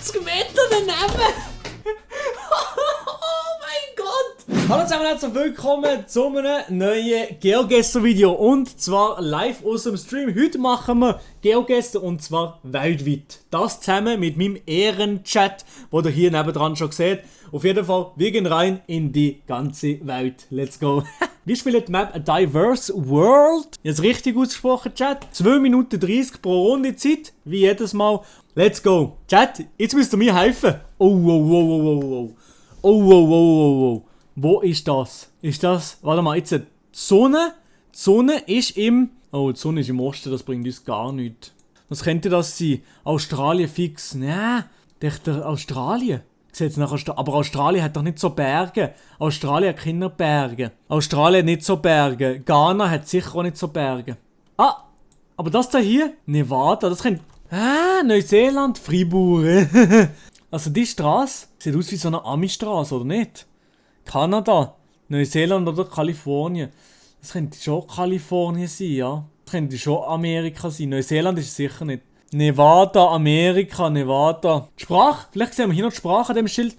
50 Meter daneben! Oh mein Gott! Hallo zusammen und herzlich willkommen zu einem neuen GeoGuessr-Video. Und zwar live aus dem Stream. Heute machen wir GeoGuessr und zwar weltweit. Das zusammen mit meinem Ehrenchat, den ihr hier nebendran schon seht. Auf jeden Fall, wir gehen rein in die ganze Welt. Let's go! Wir spielen die Map A Diverse World. Jetzt richtig ausgesprochen, Chat. 2 Minuten 30 pro Runde Zeit, wie jedes Mal. Let's go. Chat, jetzt müsst ihr mir helfen. Oh. Wo ist das? Ist das... Warte mal, jetzt die Sonne. Die Sonne ist im... Oh, die Sonne ist im Osten, das bringt uns gar nichts. Was könnte das sein? Australien fix. Nee, dachte Australien. Aber Australien hat doch nicht so Berge. Australien hat keine Berge. Australien hat nicht so Berge. Ghana hat sicher auch nicht so Berge. Ah, aber das da hier? Nevada, das könnte... Ah, Neuseeland, Fribourg. Also die Straße sieht aus wie so eine Ami-Straße, oder nicht? Kanada, Neuseeland oder Kalifornien. Das könnte schon Kalifornien sein, ja. Das könnte schon Amerika sein. Neuseeland ist es sicher nicht. Nevada, Amerika, Nevada. Sprache? Vielleicht sehen wir hier noch die Sprache an dem Schild.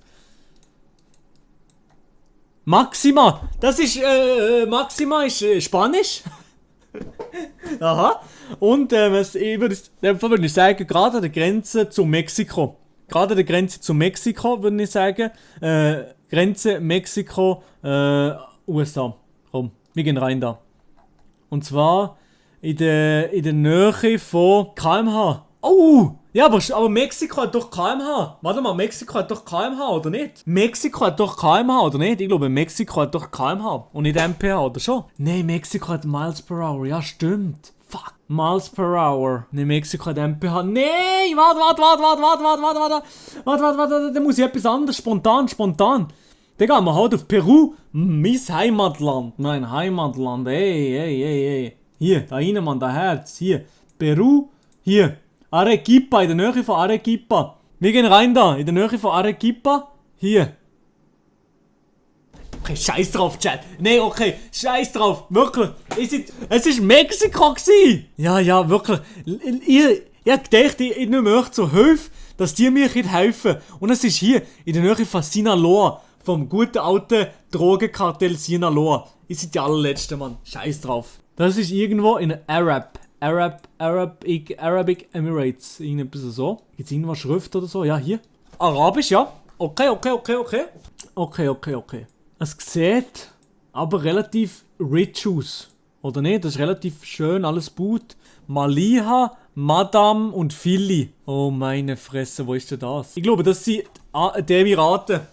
Maxima. Das ist, Maxima ist Spanisch. Aha. Und, ich würde sagen, gerade an der Grenze zu Mexiko. Gerade an der Grenze zu Mexiko, würde ich sagen. Grenze Mexiko, USA. Komm, wir gehen rein da. Und zwar in der Nähe von km/h. Oh! Ja, aber Mexiko hat doch km/h. Warte mal, Mexiko hat doch km/h, oder nicht? Mexiko hat doch km/h, oder nicht? Ich glaube, Mexiko hat doch km/h und nicht mph, oder schon? Nein, Mexiko hat Miles per Hour. Ja, stimmt. Fuck. Miles per Hour. Nein, Mexiko hat mph. Nein! Warte. Da muss ich etwas anderes. Spontan. Dann gehen wir halt auf Peru. Mein Heimatland. Nein, Heimatland. Ey. Hier, da rein, Mann, da Herz. Hier. Peru. Hier. Arequipa, in der Nähe von Arequipa. Wir gehen rein da, in der Nähe von Arequipa. Hier. Okay, scheiß drauf, Chat. Nee, okay, scheiß drauf. Wirklich. Es ist Mexiko gewesen. Ja, wirklich. Ich dachte, ich nehme euch zur Hilfe, dass die mir helfen. Und es ist hier, in der Nähe von Sinaloa. Vom guten alten Drogenkartell Sinaloa. Ihr seid die allerletzten, Mann. Scheiß drauf. Das ist irgendwo in Arabic Emirates. Irgendetwas so. Gibt's irgendwo Schrift oder so? Ja, hier. Arabisch, ja. Okay. Es sieht aber relativ rich aus. Oder nicht? Das ist relativ schön, alles gut. Maliha, Madame und Philly. Oh meine Fresse, wo ist denn das? Ich glaube, das sind die Emirate.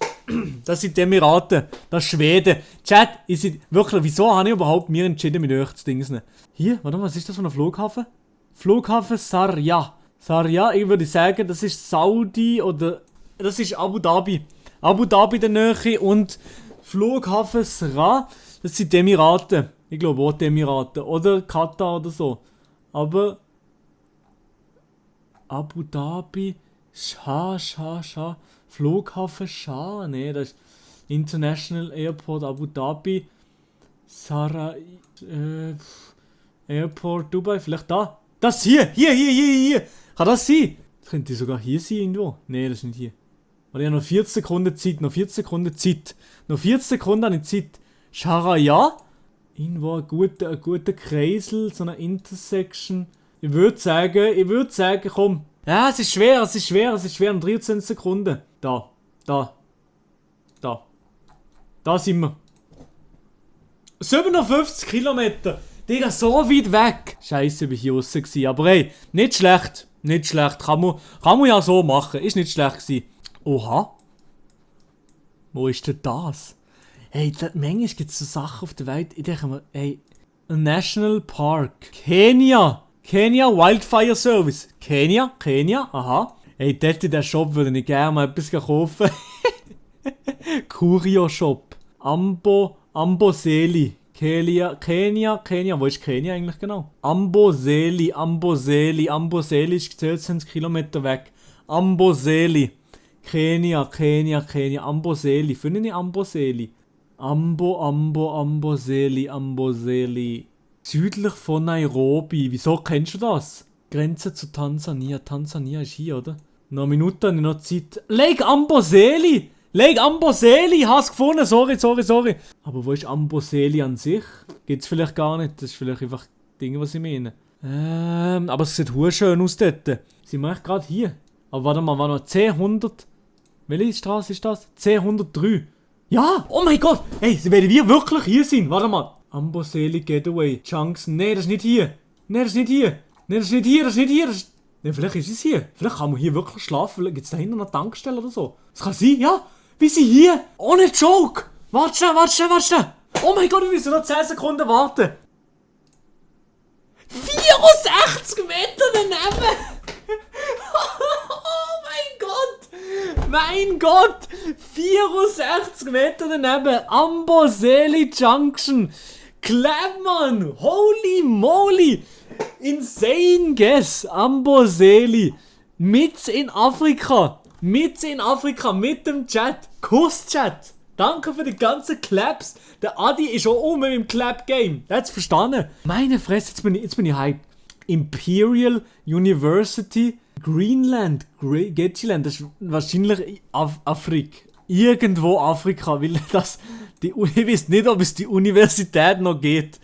Das sind die Emirate. Das ist Schweden. Chat, ihr seid wirklich, wieso habe ich überhaupt mir entschieden, mit euch zu dingsen? Hier, warte mal, was ist das für ein Flughafen? Flughafen Sarja. Sarja, ich würde sagen, das ist Saudi oder... Das ist Abu Dhabi. Abu Dhabi in der Nähe und Flughafen Sra, das sind die Emirate. Ich glaube auch die Emirate. Oder Katar oder so. Aber... Abu Dhabi... Sha. Flughafen Sha. Nee, das ist International Airport Abu Dhabi. Sarah... Airport Dubai, vielleicht da. Das hier. Kann das sein? Das könnte sogar hier sein irgendwo. Nee, das ist nicht hier. Weil ich habe noch 40 Sekunden Zeit. Noch 40 Sekunden habe ich Zeit. Sharaya. Irgendwo ein guter Kreisel, so eine Intersection. Ich würde sagen, komm. Ja, es ist schwer. Noch 13 Sekunden. Da sind wir. 57 Kilometer. Digga, so weit weg. Scheiße, bin ich hier draussen gewesen. Aber hey, nicht schlecht. Kann man ja so machen. Ist nicht schlecht gewesen. Oha. Wo ist denn das? Hey, manchmal gibt es so Sachen auf der Welt. Ich denke mir, hey, ein National Park. Kenia Wildfire Service. Kenia, aha. Hey, dort in den Shop würde ich gerne mal etwas kaufen. Curio Shop. Amboseli. Kenia, wo ist Kenia eigentlich genau? Amboseli ist 20 Kilometer weg. Amboseli. Kenia, Amboseli. Finden ich Amboseli? Amboseli. Südlich von Nairobi. Wieso kennst du das? Grenze zu Tansania. Tansania ist hier, oder? Noch eine Minute habe ich noch Zeit. Lake Amboseli! Lake Amboseli! Ich habe es gefunden! Sorry. Aber wo ist Amboseli an sich? Gibt es vielleicht gar nicht. Das ist vielleicht einfach Dinge, was ich meine. Aber es sieht hure schön aus dort. Sind wir echt gerade hier? Aber warte mal, war noch C100. Welche Straße ist das? C103. Ja! Oh mein Gott! Hey, werden wir wirklich hier sein? Warte mal. Amboseli Getaway. Junction. Nee, das ist nicht hier. Nee, vielleicht ist es hier. Vielleicht kann man hier wirklich schlafen. Gibt es da hinten eine Tankstelle oder so? Das kann sein, ja. Wir sind hier. Ohne Joke. Warte schnell. Oh mein Gott, wir müssen noch 10 Sekunden warten. 64 Meter daneben. Oh mein Gott. 64 Meter daneben. Amboseli Junction. Clapman. Holy moly. Insane guess. Amboseli. Mit in Afrika. Mit dem Chat. Kusschat. Danke für die ganzen Claps. Der Adi ist auch mit dem Clap-Game. Der hat's verstanden. Meine Fresse, jetzt bin ich hyped. Imperial University Greenland. Getchiland. Das ist wahrscheinlich Afrika. Irgendwo Afrika. Weil das... ich weiß nicht, ob es die Universität noch geht.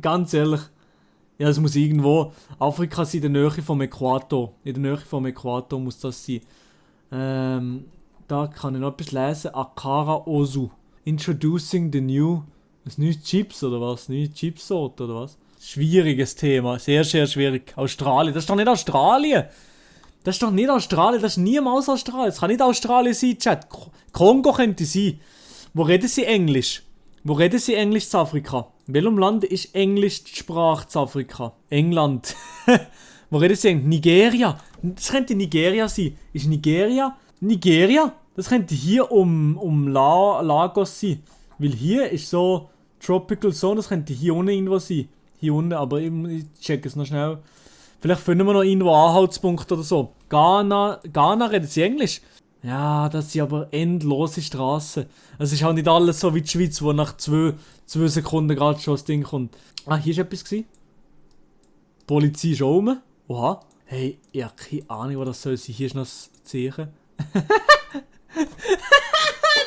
Ganz ehrlich. Ja, es muss irgendwo Afrika sein, in der Nähe vom Äquator. In der Nähe vom Äquator muss das sein. Da kann ich noch etwas lesen. Akara Ozu. Introducing the new... Was, neue Chips oder was? Neue Chipsorte oder was? Schwieriges Thema. Sehr schwierig. Australien. Das ist doch nicht Australien. Das ist niemals Australien. Das kann nicht Australien sein, Chat. Kongo könnte sein. Wo reden sie Englisch? Zu Afrika? In welchem Land ist Englisch die Sprache zu Afrika? England. Wo reden sie Englisch? Nigeria. Das könnte Nigeria sein. Ist Nigeria? Das könnte hier um Lagos sein. Weil hier ist so Tropical Zone. Das könnte hier unten irgendwo sein. Hier unten, aber ich check es noch schnell. Vielleicht finden wir noch irgendwo Anhaltspunkte oder so. Ghana reden sie Englisch? Ja, das sind aber endlose Straßen. Es ist auch nicht alles so wie die Schweiz, wo nach 2 Sekunden gerade schon das Ding kommt. Ah, hier ist etwas gewesen. Die Polizei ist auch rum. Oha. Hey, ich habe keine Ahnung, was das soll sein. Hier ist noch das Zeichen.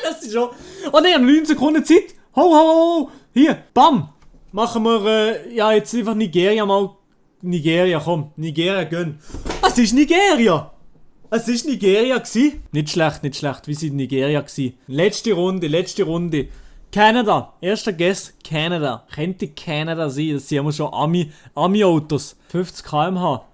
Das ist schon... Oh nein, 9 Sekunden Zeit. Ho. Hier, bam. Machen wir, jetzt einfach Nigeria mal... Nigeria gönn. Es ist Nigeria gsi. Nicht schlecht. Wir sind Nigeria gsi. Letzte Runde. Kanada. Erster Guess, Kanada. Könnte Kanada sein. Das sind immer schon Ami-Autos. 50 km/h.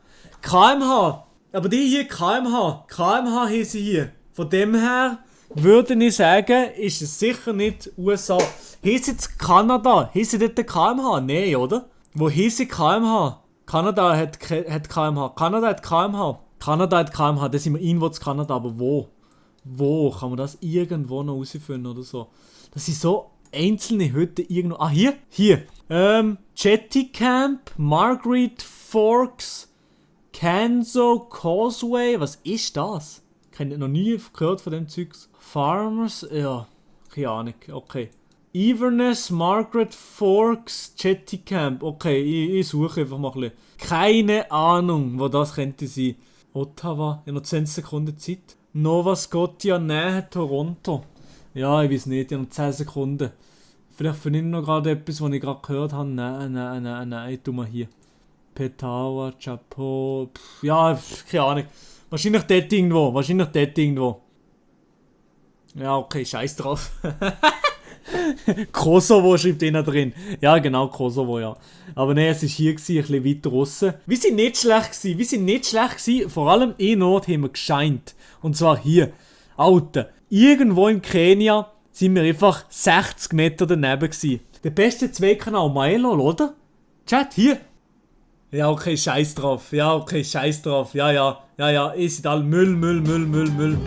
Aber die hier km/h haben sie hier. Von dem her würde ich sagen, ist es sicher nicht USA. Hier ist jetzt Kanada. Hier ist dort km/h. Nein, oder? Wo hier ist km/h? Kanada hat km/h. Kanada hat km/h. Da sind wir irgendwo zu Kanada, aber wo? Wo kann man das irgendwo noch rausfinden oder so? Das sind so einzelne Hütten irgendwo. Ah, hier. Jetty Camp, Margaret Forks, Canso Causeway. Was ist das? Ich habe noch nie gehört von dem Zeugs. Farmers, ja, keine Ahnung. Okay. Inverness, Margaret Forks, Jetty Camp. Okay, ich suche einfach mal ein bisschen. Keine Ahnung, wo das könnte sein. Ottawa, ich habe noch 10 Sekunden Zeit. Nova Scotia, Nähe Toronto. Ja, ich weiß nicht, ich habe noch 10 Sekunden. Vielleicht finde ich noch gerade etwas, was ich gerade gehört habe. Nein, tu mal hier. Petawa, Chapeau. Ja, keine Ahnung. Wahrscheinlich dort irgendwo. Ja, okay, scheiß drauf. Kosovo schreibt einer drin. Ja, genau, Kosovo, ja. Aber nein, es war hier, ein bisschen weiter draussen. Wir sind nicht schlecht. Vor allem in Nord haben wir gescheint. Und zwar hier. Alter, irgendwo in Kenia sind wir einfach 60 Meter daneben gewesen. Der beste Zweikanal Milo, oder? Chat, hier. Ja, okay, scheiß drauf. Ja, ihr seid alle Müll.